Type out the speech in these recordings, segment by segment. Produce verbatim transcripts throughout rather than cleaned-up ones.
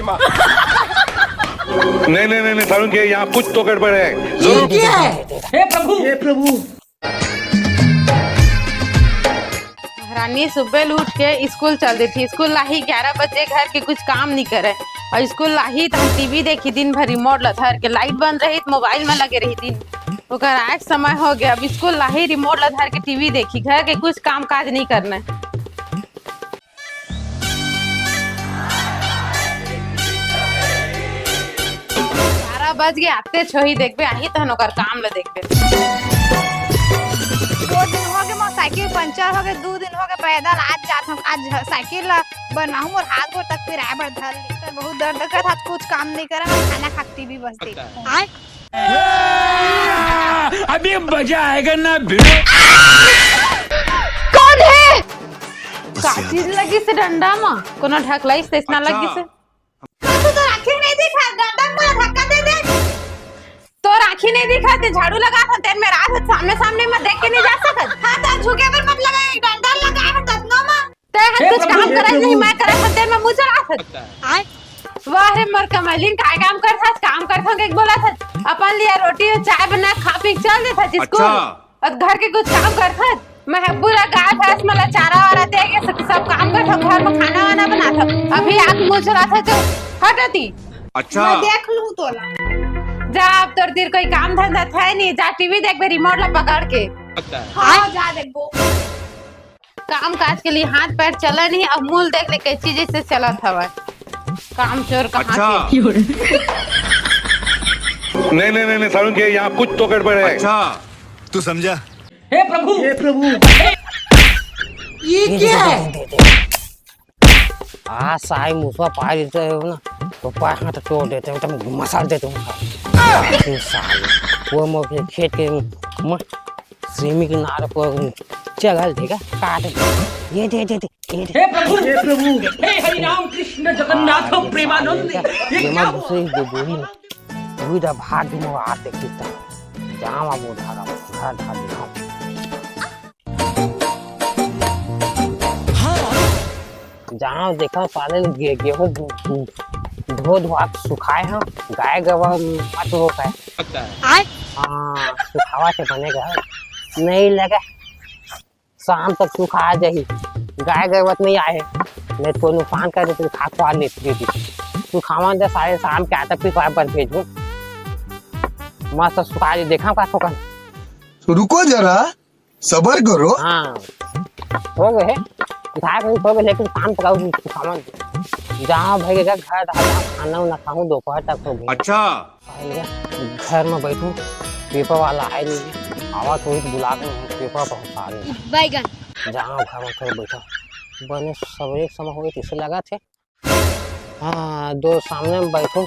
नहीं, नहीं, नहीं, नहीं, सारुण के यहाँ कुछ तो गड़बड़ है। जरूर। ये क्या है? हे प्रभु, हे प्रभु। महारानी सुबह ले उठ के स्कूल चल देथे। स्कूल लाही ग्यारह बजे, घर के कुछ काम नहीं करे, और स्कूल लाही त टीवी देखी दिन भर, रिमोट ला धर के। लाइट बंद रही त मोबाइल में लगे रही दिन। ओकर आए के समय हो गया, अब स्कूल लाही, रिमोट ला धर के टीवी देखी, घर के कुछ काम काज नहीं करना है। बारह बज गए, आते छोही देखबे, आही तहन ओकर काम ल देखबे। दो दिन हो गए, मोर साइकिल पंचर हो गए, दो दिन हो गए पैदल आज जात हूँ, आज साइकिल ला बनवाहूँ, मोर हाथ गोड़ तक पिराए बर धर ली। बहुत दर्द करत हाथ, कुछ काम नहीं करे, मैं खाना खा के टीवी बस देख। आय? अभी मजा आएगा ना भिड़ो। कौन है? का चीज लगिस डंडा म? कोनो ढकलाइस तइसना लगिस? का तू तो आँखी नहीं दिखा, डंडा म धक्का दे दे। तोर आँखी नहीं दिखा, ते झाड़ू लगाथस, तेन में रात है, सामने सामने में देख के नहीं जा सकत। हाँ, तो झुके बर मत लगा, एक डंडा लगा है, ततनो म। ते हर कुछ काम करत नहीं, मैं करत हन, तेन में मुँह चढ़ाथस। वाह रे मोर कमलिन, काय काम करथस? काम करथन के बोलथस, अपन लिए रोटी अउ चाय बना खा पी के चल देथस स्कूल। अच्छा। अउ घर के कुछ काम करथस? मैं ह पूरा गाय भैंस मन ला चारा वारा दे के सब, सब काम करथस, घर में खाना वाना बनाथस। अभी आके मुँह चढ़ाथस जो हट एती। अच्छा। मैं देख लूँ तोला। जा, अब तोर तीर कोई काम धंधा है नहीं, जा टीवी देखबे रिमोट ला पकड़ के। अच्छा। हाँ, जा देखबो। काम काज के लिए हाथ पैर चला नहीं, अब मूल देख ले कैसी जैसे चलत हवय। काम चोर कहाँ अच्छा। के। नहीं, नहीं, नहीं, नहीं, सारुण के यहाँ कुछ तो गड़बड़ है। अच्छा, तू समझा? हे प्रभु, हे प्रभु। ये क्या है? आ, साई मुसवा पार देते हो ना, तो पार हाथ तोड़ देते हो, तो मसाल देते हो। साई, वो मोर के खेत के म-, सेमी के नार को चगल देगा, काट दे। ये दे, दे, दे, ये दे। हे प्रभु, हे प्रभु, हे हरि राम कृष्ण जगन्नाथ प्रेमानंद, ये ये क्या मत हुआ? दूसरे ही दे बोली ना। तू इधर भाग के मैं आते कितना। जावा वो धारा, धारा, धारा, धारा। जाओ देखो साले गे-, गेहूं धो धुआ के सुखाए हो, गाय गवा मत हो पाए। हाँ, सुखावा से बनेगा, नहीं लगे शाम तक सुखा जाही। गाय गवत नहीं आए, नहीं तो नुकसान कर देते, खा खवा लेते दीदी। सुखावा दे साले, शाम के आटा पिसवा बर भेजू, मस्त सुखा दे, देखा का ठोकन। रुको जरा, सबर करो। हाँ, हो गए, उठा के हो गए, लेकिन काम पकाओ, खावन। जहाँ भाई के घर डाला, खाना उना खाऊं, दोपहर तक हो गया। अच्छा। आए ले, घर में बैठू, पेपर वाला आए नहीं, आवा तो बुला के पेपर पहुंचा दे। बैगन। जहाँ घर में थोड़ा बैठा, बने सवेरे के समय हो गए, किसे लगा थे? हाँ, दो सामने में बैठो,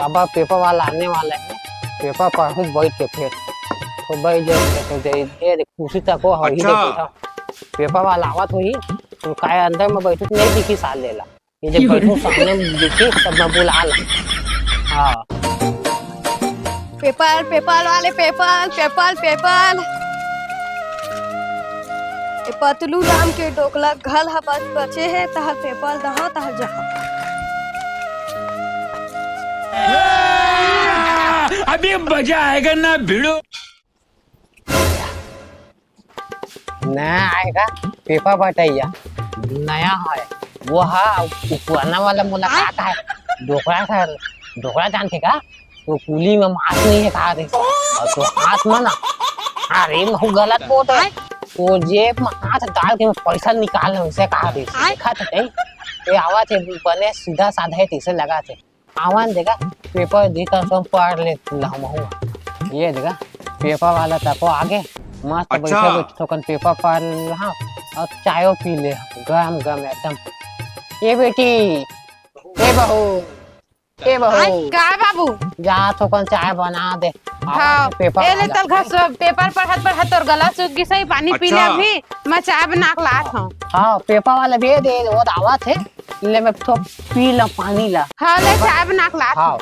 अब पेपर वाला आने वाला है, पेपर पढ़ूं बैठ के फिर। तो बैठ जाओ, बैठ जाओ, ये देख, कुर्सी तक हो, हम अच्छा। बैठा। पेपर वाला आवत होही, तो काय अंदर में बैठो तो नहीं दिखी साल लेला। ये जब बैठो सामने में दिखी, तब मैं बुला ला। हाँ। पेपर, पेपर वाले पेपर, पेपर, पेपर। ए पतलू राम के डोकला घल ह बच-, बचे हे, तहर पेपर दहा, तहर जहा। अभी मजा आएगा ना भिड़ो। नया आएगा पेपर बटैया, नया है वो हा, उ पुराना वाला मुलाकात है, डोकरा था, डोकरा जानते का? तो कुली में मास नहीं है कहा रही। और तो हाथ में ना, अरे महू गलत बोल रहा है। तो जेब में हाथ डाल के मैं पैसा निकाल रहा हूँ, उसे कहा रही। देखा तो नहीं, ये आवाज है, बने सीधा साधा है, तीसे लगा थे। आवाज देगा, पेपर जीता सो पढ़ ले ला महू। ये देगा, पेपर वाला तको आगे, मस्त अच्छा। बैठे बैठे थोकन पेपर पढ़ ले हाँ, और चायो पी ले, गरम गरम एकदम। ए बेटी, ए बहू, ए बहू। का बाबू? जा थोकन चाय बना दे। हाँ, पेपर ए ले वाला। तल घस, पेपर पढ़त पढ़त तोर गला सूख गिस हे, पानी पी ले अच्छा। अभी, मैं चाय बना के लात हूँ। हाँ, पेपर वाला भी दे, वो दावत है, ले मैं तो पी ला पानी ला। हाँ, ले चाय बना के लात हाँ, हूँ।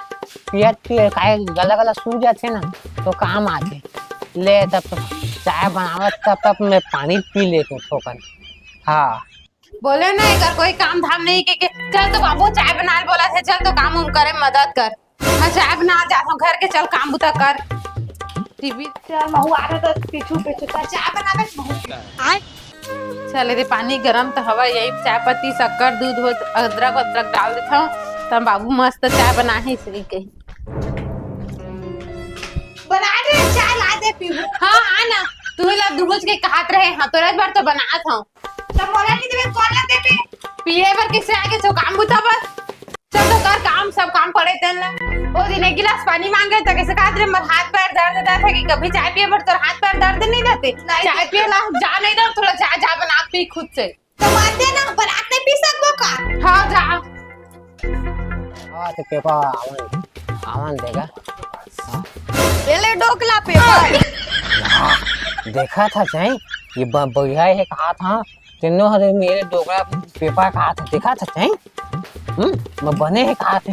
पियत पियत काहे गला गला सूख जाते ना, तो काम आते। ले तब तो चाय बनावत, तब तब मैं पानी पी लेता हूँ थोकन। हाँ। बोले ना, एकर कोई काम धाम नहीं के, के चल तो बाबू चाय बना ले बोलथे, चल तो काम उम करे मदद कर। मैं चाय बना जात हूँ घर के, चल काम बुता कर। टीवी चल महू आ रहा तो पीछू पीछू का चाय बनावे महू। आय। चले रे, पानी गरम तो हवा, यही चाय पत्ती, शक्कर, दूध हो, अदरक वदरक डाल देता हूँ, तब बाबू मस्त चाय बना ही सही कही। बना दे चाय, ला दे पीबू। हाँ, आ ना, तू ही ला दुबुज के कहत रहे, हाँ, तोरा बार तो बनात हूँ। तो मोला नहीं देवे, कौन ला देवे? पिए बर किसे आगे छो, काम बुता बर। चल तो कर काम, सब काम पड़े तेन ला। ओ दिन एक गिलास पानी मांगे तो कैसे कहत रहे, मोर हाथ पैर दर्द दर्द है कि कभी चाय पिए बर तोर हाथ पैर दर्द नहीं रहते? नहीं। चाय पिए ला जा नहीं दो, थोड़ा चाय जा बना पी खुद से। तो बात दे ना, बरात नहीं पी सकबो का? हाँ, जा। हाँ, तो पेपर आवन, आवन देगा। ले ले डोकला पेपर। देखा था चाहे, ये ब-, बढ़िया है कहा था, तीनों हरे मेरे डोकला पेपर कहा था, देखा था चाहे? हम्म, मैं बने है कहा थे,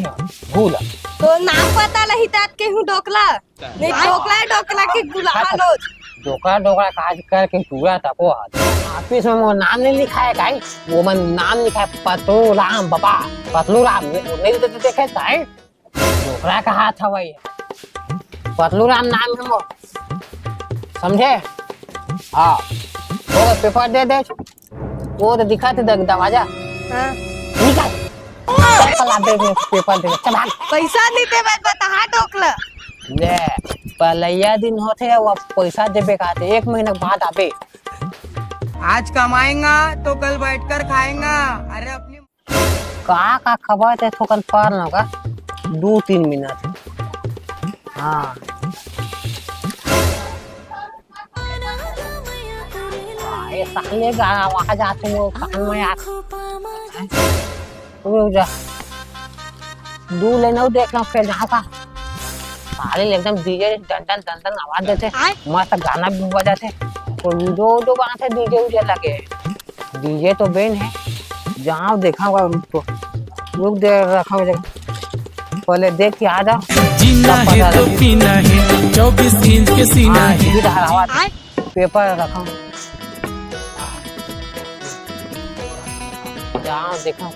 भूल। तो नाम पता लही तात के हूँ डोकला। नहीं, डोकला है, डोकला के गुलाब अच्छा, लोज। डोकरा, डोकरा काज करके पूरा तको आ। ऑफिस में वो नाम नहीं लिखा है काई? वो मन नाम लिखा है पतलू राम बाबा, पतलू राम। नहीं, नहीं तो देखे ताई, डोकरा का हाथ हवाई है। पतलू राम नाम है वो, समझे? हाँ, वो पेपर दे दे। वो तो दिखा थे देख दरवाजा। हाँ। निकल। चल, आ दे, दे, पेपर दे, चल भाग। पैसा नहीं दे, मैं बता, हाँ, डोकला। ले, पलैया दिन होथे, वो पैसा देबे का ते, एक महीना बाद आबे। आज कमाएगा तो कल बैठकर खाएगा। अरे अपनी का, का खबर ते थोकन पर न का? दो तीन मिनट। हाँ। ये साले गा-, वहाँ जाते वो कान में आ-, रुक जा। दू ले नौ देख लो, फिर जहाँ का साले एकदम DJ done done done done आवाज देते, मस्त गाना भी बजाते, तो वीडियो वीडियो बनाते, डीजे वीजे लगे। डीजे तो बेन है, जहाँ देखा हुआ रुक तो, रुक दे, रखा हुआ जगह, पहले देख के आ जा। जीना तब पता है तो लगे। पीना है, चौबीस इंच के सीना हाँ, है। सीधा आवाज। पेपर रखा। जहाँ देखा।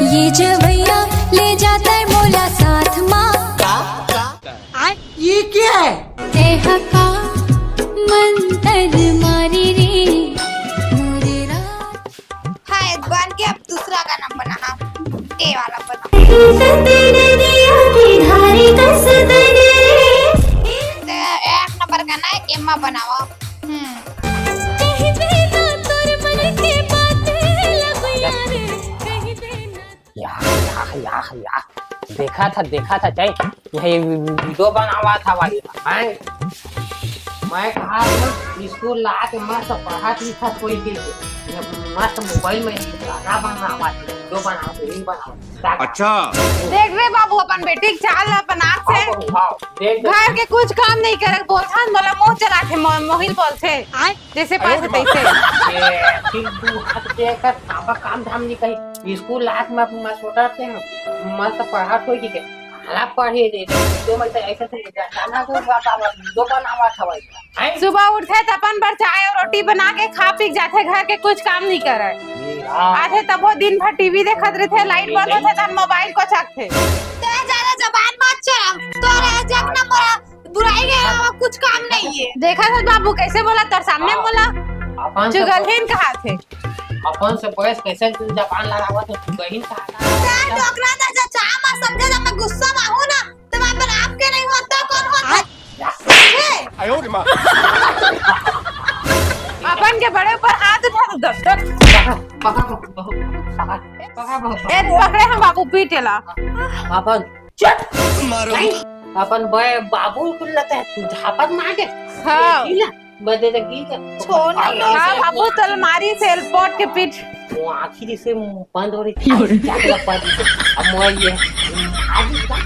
ये जवैया ले जाता है मोला साथ मा। ये क्या है? ए हका मंतर मारी रे मोरे रात। हाँ, एक बार के अब दूसरा गाना बना, हाँ, ये वाला बना। तेरे दिया की धारी कस दे रे। ते एक नंबर गाना है, एम्मा बनावा। हम्म। कह देना तोर मन के बात लगुया रे, कह देना। यार, यार, यार, यार, देखा था, देखा था, चाहे यही वीडियो बनावा था भाई, हैं? मैं कहा था, स्कूल ला के मस्त पढ़त लिखत कोई के, ये मस्त मोबाइल में गाना बनावा, वीडियो बनावा, रील बनावा। अच्छा। देख रे बाबू, अपन बेटी के चाल, अपन आँख से। हाँ, हाँ, देख, देख। घर के कुछ काम नहीं करे, बोलथन, मोला मुँह चलाथे, मो-, मोहिल बोलथे। आय। जैसे पास तैसे। ये फिर तू हाथ दे कर पापा काम धाम नहीं कही। स्कूल लात में अपना छोटा से हम मस्त पढ़ा कोई के। हाला पढ़े दे दे। तो मैं तो ऐसे से जाना तो बात आवा, दो बनावा था भाई। हैं? सुबह उठथे त अपन बर चाय और रोटी बना के खा पी के जाथे, घर के कुछ काम नहीं करे। ये हाँ। आथे तभो दिन भर टीवी देखत रहिथे, लाइट बंद होथे तहन मोबाइल को चकथे। ते ज्यादा जबान मत चला, तोरे जग न मोरा बुराई के अलावा कुछ काम नहीं है। देखा था बाबू कैसे बोला, तोर सामने हाँ। बोला। अपन से चुगलहीन कहा थे। अपन से बहस कैसे तू जबान लड़ावा तो चुगलहीन कहा था। ते डोकरा दा जा चाह मत समझे, जब मैं गुस्सा में हूँ ना, तो मैं अपन आप के नहीं होता, कौन होता? हाँ। समझे? आयो रे माँ। अपन के बड़े ऊपर हाथ उठा दो, दस, दस। पकड़, पकड़, पकड़, पकड़, पकड़, पकड़। ए, पकड़े हम बाबू, पीटे ला। अपन चुप! मारो। नहीं, अपन बे-, बाबू को लेते हैं, तू झापट मार दे। हाँ। ये ना, बदे तो की कर। छोड़ ना। हाँ, बाबू, तलमारी से एयरपोर्ट के पीठ। वो आँखी जैसे बंद हो रही थी, क्या लग पा रही थी? अब वो ये, आज इसका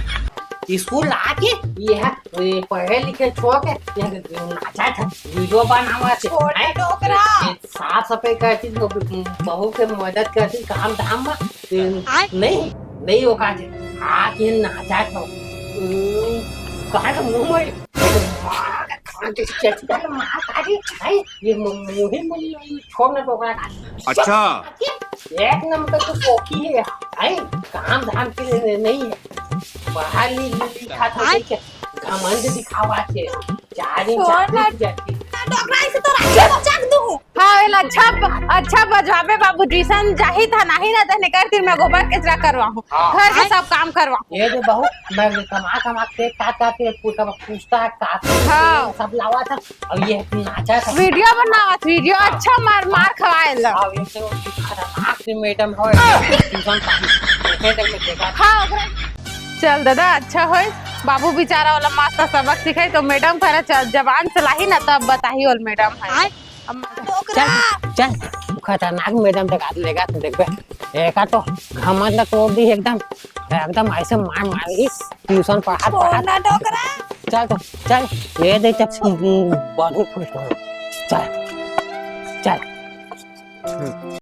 स्कूल आके ये है, ये पढ़े लिखे छोड़ के, ये नाचा था, वीडियो बनावा थे, छोड़ हैं? डोकरा। ये साफ सफाई करती, बहू के मदद करती, काम धाम में, ये आय। नहीं, नहीं होगा जी। आके नाचा था। हम्म, कहाँ का मुंह में? अरे चचका मार, अरे भाई, ये मु-, मुही मुही छोड़ ना डोकरा का। अच्छा। एक नंबर तो पोकी है, है, काम धाम के लिए नहीं है। बाहर ली, ली, ली, खा तो देखे, घमंड दिखावा के, चारी छोड़ चाकरी ना। की जाती। ना डोकरा, इसे तो राखी बचा के दूँ। हाँ, एला अच्छा ब-, अच्छा बजवाबे बाबू, ट्यूशन जाही था नहीं ना, तहने कर तीर मैं गोबर कचरा करवाहूँ, हाँ। घर के सब काम करवाहूँ। ये जो बहू, मैं कमा कमा के का का के पूछता का हाँ। सब लावा था, अब ये नाचा था। वीडियो बनावत, वीडियो हाँ। अच्छा मार, मार खवाए ला। अब ये तो खतरनाक सी मैडम हो, ट्यूशन पढ़ाई, मैडम में देखा। हाँ, ओकरा चल दादा, अच्छा होय, बाबू बेचारा वाला मस्त सबक सिखाई, तो मैडम करा चल, जबान चलाही ना, तब बताही ओल मैडम है। आय। अब डोकरा। चल, चल, खतरनाक मैडम देखा, देखा, देखबे। एका तो घमंड ला तोड़ दी एकदम, एकदम ऐसे मार मार दी, ट्यूशन पढ़ा, छोड़ पढ़ा। ना डोकरा। चल तो, चल, ये दे, चल, बढ़ू खुश हो। चल, चल।